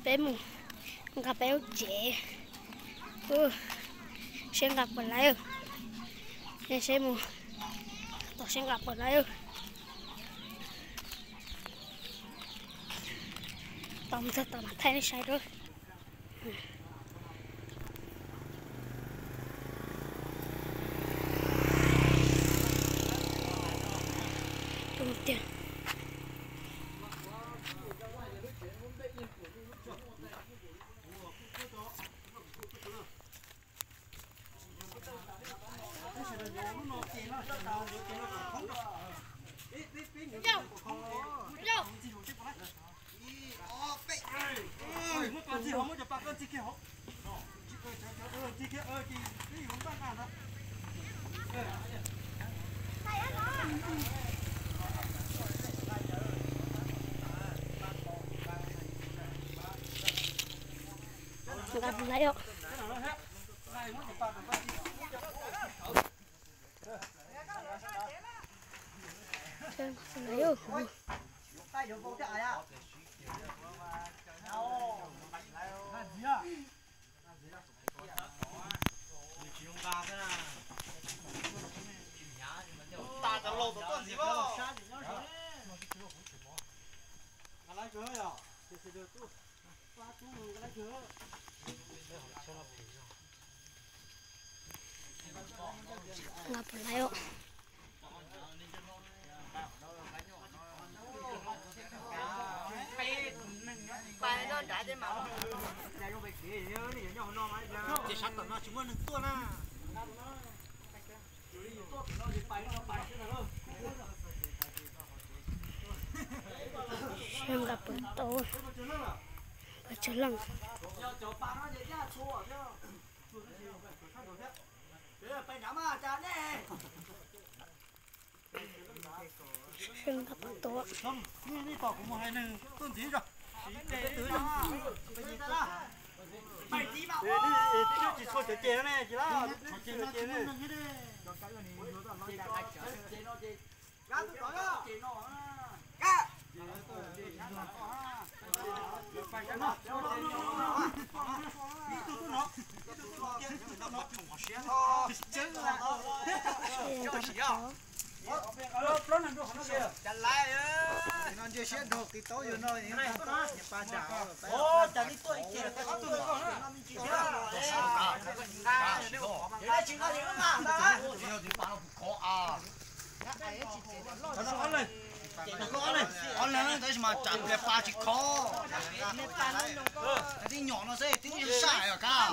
Peb mus nqa peb lub tsev. Ub, seb nqa puas laib. Seb mus tau seb nqa puas laib. Tau mus txog tom mas thaij nej saib dua. Nqa puas laib os. Ces sab tom no tsis muaj neeg tuaj na. Seb nqa puas tau, puas tsawg leej. Seb nqa puas tau. Tsis txhua cov ces ne, ces ne. Ob leeg tab sis mas tsam pliag pa tsis kho. Tib nyom no xwb twb sab sab os kab.